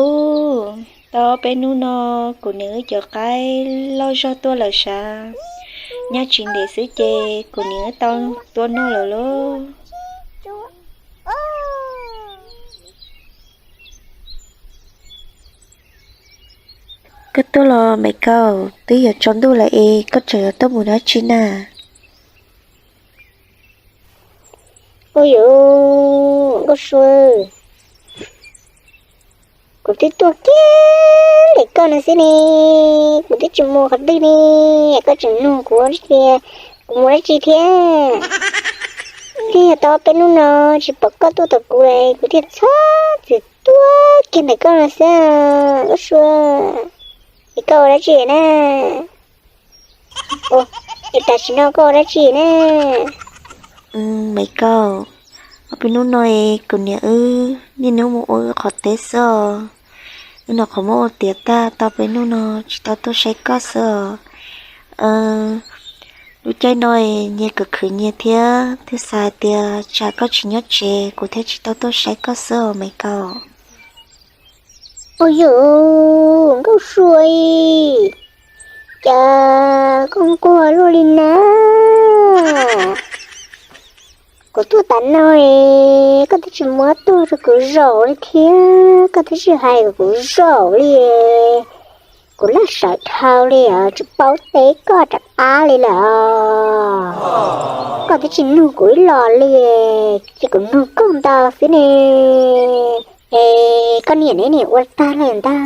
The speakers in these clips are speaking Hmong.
Ub, tau peb hnub no kuv niam wb cov qaib loj zog tuaj lawm sav. Nyob tsis ntev xwb ces kuv niam wb tau tua noj lawm lauj. Koj tuaj los Maiv Kaus, twb yuav tsaus ntuj lawm es koj tseem yuav tuaj mus dab tsi na? Ua yuav, Nkauj Sua, kuv twb tuaj kiag ntawm koj no xwb ne, kuv twb tsis mus qhov twg ne, koj tseem nug kuv tias kuv mus dab tsi thiab. Twb yog tau peb hnub no tsis pom koj tuaj tom kuv, kuv thiaj txhob txwm tuaj kiag ntawm koj no xwb, Nkauj Sua. Es koj ua dab tsi na? Es tam sim no koj ua dab tsi na? Maiv Kaus, ob peb hnub no es kuv niam wb niaj hnub mus ua wb qhov teb xwb os. Wb nyuam qhuav muab ua tiav tag tau peb hnub no tsis tau tuaj saib koj xwb os. Lub caij no es nyias khwv khwv nyias thiab, thiaj xav hais tias tsam koj tsis nyob tsev kuv thiaj tsis tau tuaj saib koj xwb os Maiv Kaus. Ua yuav, Nkauj Sua, cas koj nquag luaj li na? Kuv tuaj tas no es koj twb tsis muab tuaj rau kuv zaum li thiab, koj twb tsis hais kom kuv zaum li. Kuv laj sawv dhau li os, tsis paub teb koj rov qab li lawm. Koj twb tsis nug kuv ib los li, ces kuv nug koj ntau xwb ne. Es koj niam neb niam ua tag lawm ntag.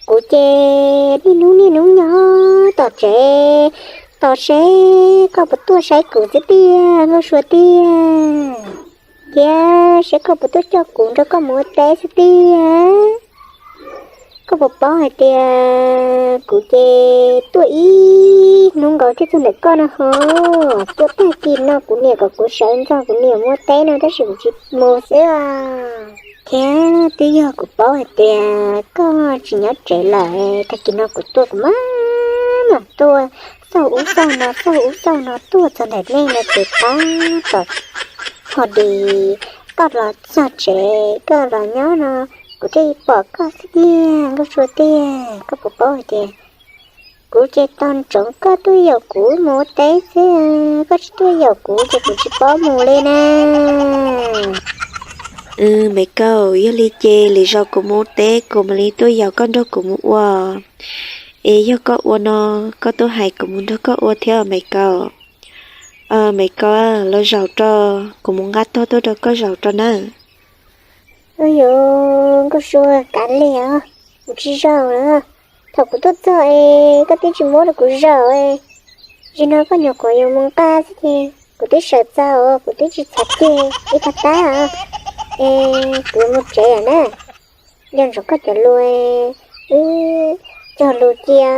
Kuv ces niaj hnub niaj hnub nyob tom tsev, tos seb koj puas tuaj saib kuv xwb tiag, Nkauj Sua tiag. Thiab seb koj puas tuaj coj kuv nrog koj mus ua teb xwb tiag. Koj puas paub hais tias kuv ces tuaj ib hnub nkaus thiaj txog ntawm koj no ho. Tuaj tag kis no kuv niam kom kuv sawv ntxog kuv niam mus ua teb no tab sis kuv tsis mus xwb os. Thiab twb yog kuv paub hais tias koj tsis nyob tsev lawm, tag kis no kuv tuaj kuv maj mam tuaj xauj ub xauj no xauj ub xauj no tuaj txog ntawm nej no ces tab tom ho di koj los txog tsev koj los nyob no, kuv thiaj pom koj xwb tiag Nkauj Sua tiag. Koj puas paub hais tias kuv ces tos ntsoov koj tuaj yaum kuv mus ua teb xwb, koj tsis tuaj yaum kuv ces kuv tsis paub mus li na. Maiv Kaus, yog li ces lwm zaus kuv mus ua teb kuv mam li tuaj yaum koj nrog kuv mus ua. Es yog koj ua no, koj tuaj hais kuv mus nrog koj ua thiab Maiv Kaus. Maiv Kaus, los zaum rau, kuv mus nqa tog tuaj rau koj zaum rau nawb. Ua yuav, Nkauj Sua, kav liam os, kuv tsis zaum lawm. Thaum kuv tuaj txog es koj twb tsis muab rau kuv zaum. Zaum no koj nyuam qhuav yuav mus nqa xwb ces kuv twb sawv txog os, kuv twb tsis txhob ceg ib tag tab. Es kuv mus tsev lawm na. Nco ntsoov koj cov lus, wb cog lus cia,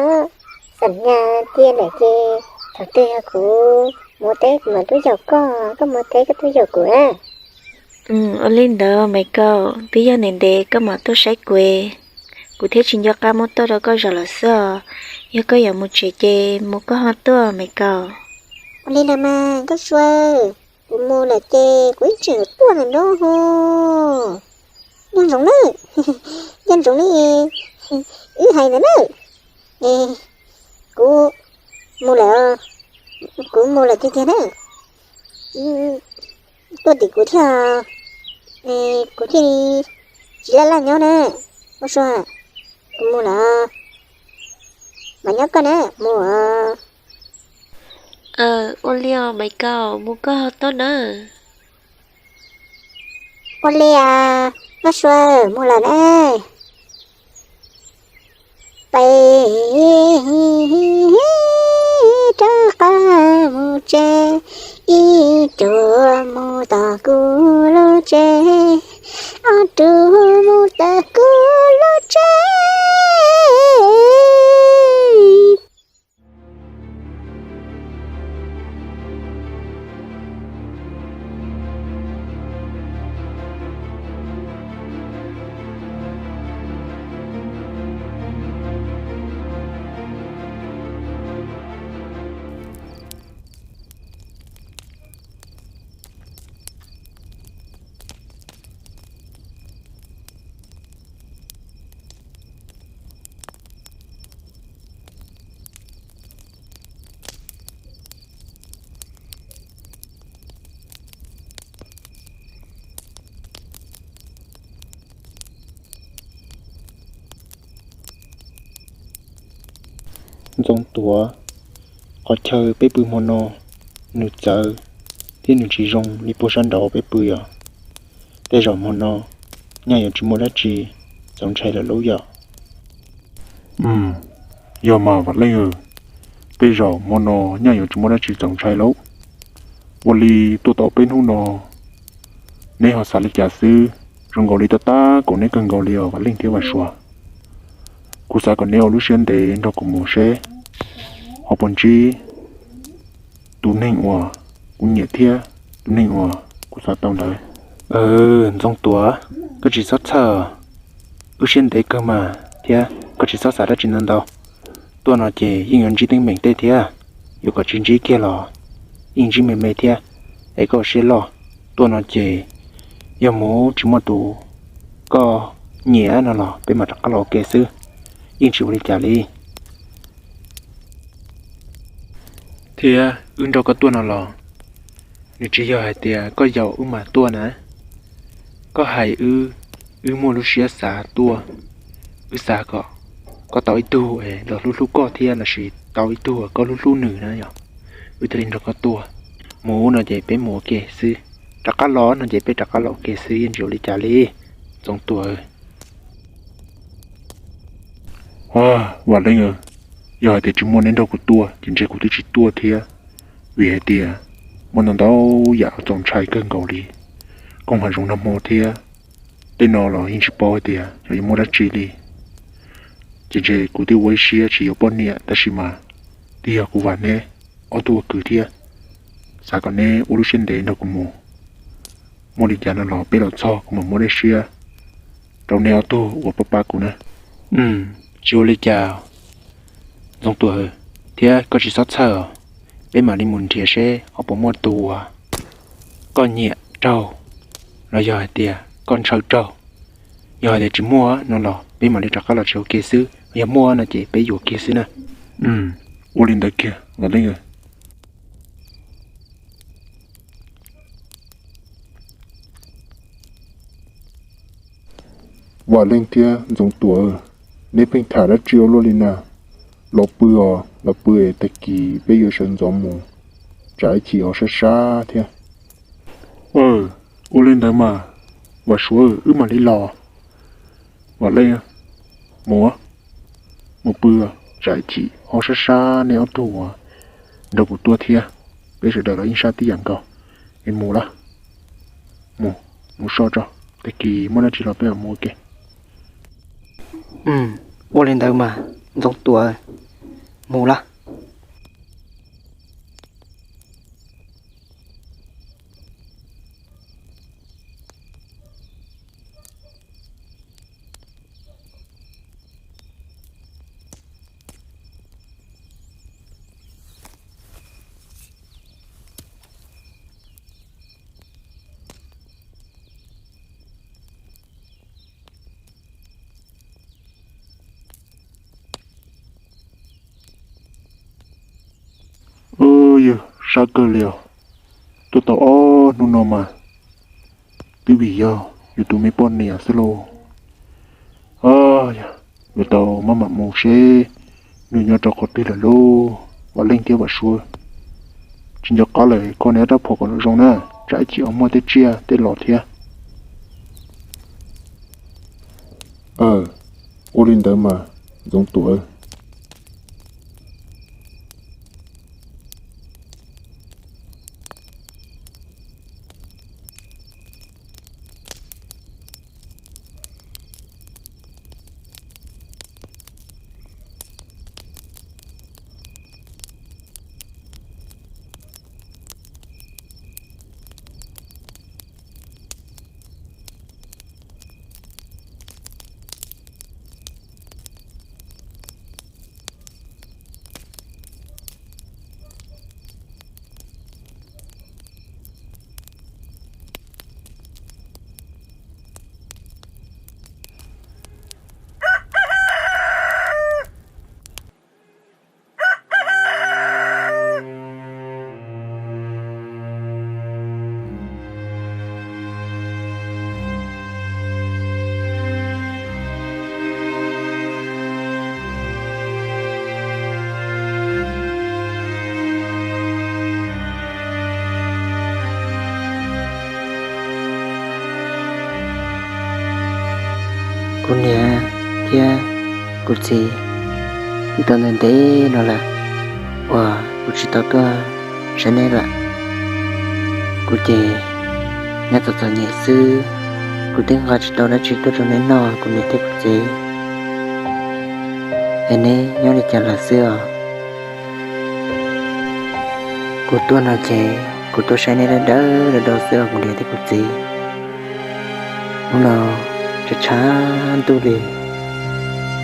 xam nyas cia lawm ces thaum twg yog kuv mus teb kuv mam tuaj yaum koj, koj mus teb koj tuaj yaum kuv na. Ua li ntawd Maiv Kaus, twb yog ntev ntev koj mam tuaj saib kuv, kuv thiaj tsis nco qab muab tuaj rau koj zaum lawm xwb os. Yog koj yuav mus tsev ces mus koj ho tuaj Maiv Kaus. Ua li ntawd mas Nkauj Sua, kuv mus lawm ces kuv ib tseem tuaj ntawm no ho. Nco ntsoov na, nco ntsoov li wb hais ntawd na. Es kuv mus lawm, kuv mus lawm tiag tiag na. Tuaj tim kuv thiab, kuv thiaj li tsis laj laj nyob na. Nkauj Sua, kuv mus lawm, mam nyob koj na, mus. Ua li os Maiv Kaus, mus koj ho tuaj nawb. Ua li os, Vaj Suav, mus lawm na. Peb rov qab mus tsev, ib tug mus tom kuv lub tsev, ob tug mus tom kuv lub tsev. Ntxoov Tuam, qhov chaw peb pw hmo no nws txawv thiab nws tsis zoo li puag sab nraud peb pw os. Tej zaum hmo no nyaj yuav tsis muaj dab tsi txaus ntshai lawm lauj yom. Yog mas Vam Leej, tej zaum hmo no nyaj yuav tsis muaj dab tsi txaus ntshai lauj. Ua li tuaj tau peb hnub no, neb ho xav li cas xwb? Zoo nkaus li tab tab kaum neb kawg nkaus li os Vam Leej thiab Vam Suav. Kuv xav kom neb ua lub siab ntev nrog kuv mus seb ho puas ntsib tus neeg uas kuv nyiam thiab tus neeg uas kuv xav tau ntawd. Ntxoov Tuam, koj tsis txhob txhawj, wb siab ntev kawg mas thiab koj tsis txhob xav dab tsi ntau ntau. Tuaj no ces yeej yuav ntsib teeb meem tej thiab, yuav kom tsis ntsib kiag los yeej ntsib me me thiab. Es koj ua siab loj, tuaj no ces yog mus tsis muaj tus koj nyiam no los peb mam rov qab los ua ke xwb, yeej tsis ua li cas li. Thiab wb nrog koj tuaj no los nws tsis yog hais tias koj yaum wb mas tuaj na. Koj hais wb, wb muaj lub siab xav tuaj, wb xav kom koj tau ib tug los hlub hlub koj thiab lossis tau ib tug koj hlub hlub nws na yom. Wb thiaj li nrog koj tuaj. Mus no ces peb mus ua ke xwb, rov qab los no ces peb rov qab los ua ke xwb, yeej tsis ua li cas li, Ntxoov Tuam. Vam Leej, yog hais tias tsis muaj neb nrog kuv tuaj ces ntshe kuv twb tsis tuaj thiab, vim hais tias muaj ntau ntau yam txaus ntshai kawg nkaus li. Kooj hav zoov nag hmo thiab, tej no los yeej tsis paub hais tias xyov yuav muaj dab tsi li. Ces ntshe kuv twb ua ib siab tsis yuav poj niam tab sis mas twb yog kuv vam neb ob tug ua kwv thiab, xav kom neb ua lub siab ntev nrog kuv mus. Muaj li cas no los peb los txog kuv mam muab dej siab rau neb ob tug uas pab pab kuv na. Tsis ua li cas, Ntxoov Tuam, thiab koj tsis txhob txhawj os. Peb mam li mus nrhiav seb ho puas muaj tus uas koj nyiam raug los yog hais tias koj ntshaw raug. Yog hais tias tsis muaj no los peb mam li rov qab los tsev ua ke xwb, yog muaj no ces peb yuav kiag xwb na. Ua li ntawd kiag Vam Leej. Vam Leej thiab Ntxoov Tuam, neb pheej tham dab tsi ua luaj li na? Los pw os, los pw es tag kis peb yuav sawv ntxov mus, tsam ib chim ho sab sab thiab. Ua li ntawd mas, Vam Suav, wb mam li los. Vam Leej, mus, mus pw, tsam ib chim ho sab sab neb ob tug uas nrog kuv tuaj thiab. Peb sawv daws los yeej sab tib yam nkaus. Es mus lawm, mus, mus so tso, tag kis muaj dab tsi los peb mam mus ua ke. Ua li ntawd mas, Ntxoov Tuam, mus lawm. Yog sab kawg li os, tuaj tau ob hnub no mas twb vim yog yus tus me poj niam xwb lauj. Yog yuav tau maj mam mus seb nws nyob rau qhov twg lawm lauj, Vam Leej thiab Vam Suav. Tsis nco qab lawm, koj nyob rab phom kom zoo na, tsam ib chim ho muaj tej tsiaj tej los thiab. Aw, ua li ntawd mas Ntxoov Tuam. Kuv niam thiab kuv txiv, twb tau ntev ntev no lawm uas kuv tsis tau tuaj saib neb lawm. Kuv ces nyob txom txom nyem xwb, kuv twb nqa tsis tau dab tsi tuaj rau neb noj, kuv niam thiab kuv txiv, es neb nyob li cas lawm xwb os? Kuv tuaj no ces kuv tuaj saib neb dawb dawb dau dau xwb os kuv niam thiab kuv txiv. Hnub no tshav tshav ntuj li,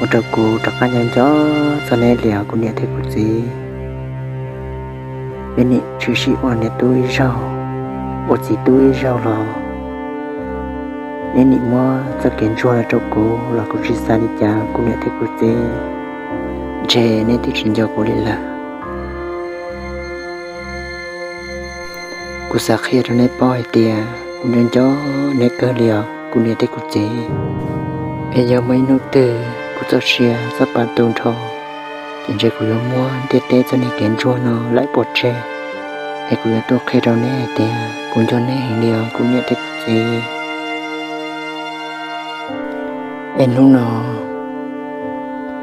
ua rau kuv rov qab nco nco txog neb li os kuv niam thiab kuv txiv. Neb nim tshwm sim ua niam tub ib zaug, ua txiv tub ib zaug los neb nim muab txoj kev ntsuag no rau kuv los kuv tsis xav li cas kuv niam thiab kuv txiv. Ntshe neb twb tsis nco kuv li lawm. Kuv xav qhia rau neb paub hais tias kuv nco nco neb kawg li os kuv niam thiab kuv txiv. Es yog muaj ib hnub twg kuv txoj sia txoj pa tu nrho, ces ntshe kuv yuav muab ntiaj teb txoj niag kev ntsuag no laim pov tseg, es kuv yuav tuaj qhia rau neb hais tias kuv nco neb heev li os kuv niam thiab kuv txiv. Es hnub no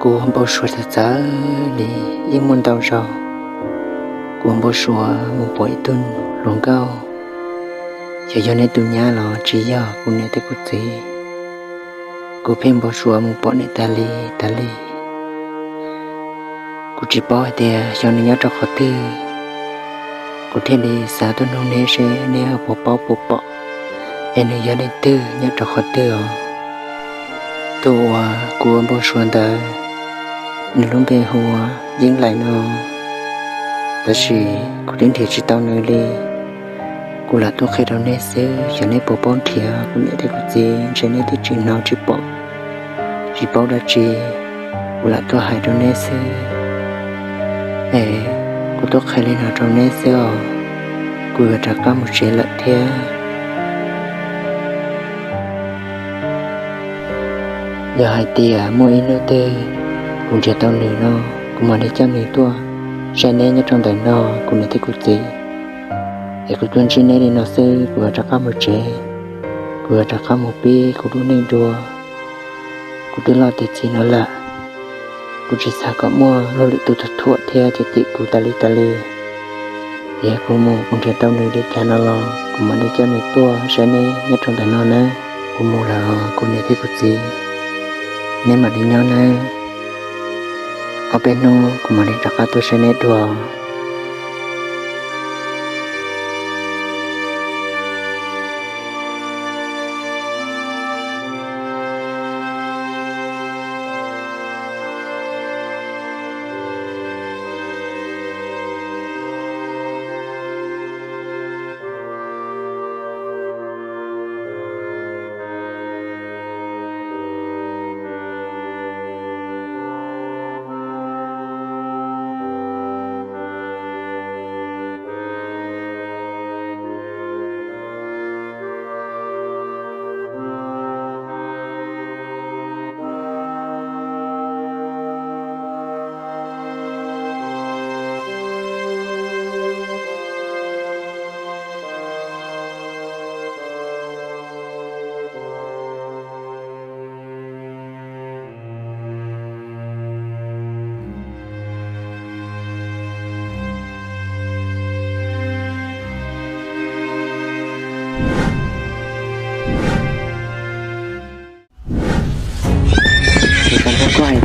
kuv ua npau suav txawv txawv li, yeej muaj ntau zaus kuv ua npau suav mus pom ib tug hluas nkauj, xyov yog neb tus nyab los tsis yog kuv niam thiab kuv txiv. Kuv pheej npau suav mus pom nws tas li tas li. Kuv tsis paub hais tias xyov nws nyob rau qhov twg, kuv thiaj li xav tuaj nug neb seb neb ho puas paub puas pom, es nws yog leej twg nyob rau qhov twg os. Tus uas kuv ua npau suav ntawd, nws lub npe hu ua Yeeb Laim no, tab sis kuv twb nrhiav tsis tau nws li. Kuv lam tuaj qhia rau neb xwb, xyov neb puas paub nrhiav kuv niam thiab kuv txiv, ntshe neb twb tsis hnov tsis pom, tsis paub dab tsi. Kuv lam tuaj hais rau neb xwb. Es kuv tuaj qhia li no rau neb xwb os, kuv yuav rov qab mus tsev lawm thiab. Yog hais tias muaj ib hnub twg kuv nrhiav tau nws no, kuv mam li coj nws tuaj saib neb nyob rau ntawm no kuv niam thiab kuv txiv. Es kuv tuaj ntsib neb li no xwb, kuv yuav rov qab mus tsev, kuv yuav rov qab mus pib kuv lub neej dua. Kuv twb loj tiav txiv no lawm, kuv tsis xav kom muaj luag lwm tus thuam thiab cem cem kuv tas li tas li. Yog kuv mus kuv nrhiav tau nws li cas no los kuv mam li coj nws tuaj saib neb nyob rau ntawm no nawb. Kuv mus lawm kuv niam thiab kuv txiv, neb mam li nyob nawb. Ob peb hnub kuv mam li rov qab tuaj saib neb dua.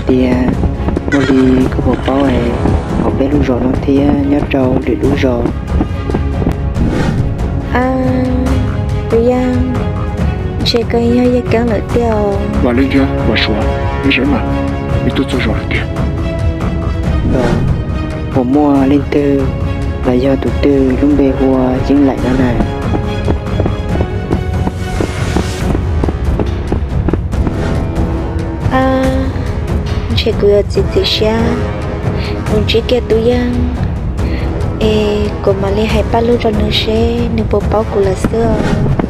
tias muaj li koj puas paub es hauv peb lub zos no thiab nyob rau lwm lub zos. Ab, Tub Yeej, ntshe koj yog Yeej Keeb lawm tiag os. Vam Leej thiab Vam Suav, neb saib mas, neb tuaj txog zos lawm tiag. Puas muaj leej twg los yog tus twg lub npe hu ua Yeej Laim no na? Ab, ntshe kuv yuav txiav txim siab mus ntsib kiag Tub Yeej es kuv mam li hais paj lug rau nws seb nws puas paub kuv lawm xwb os.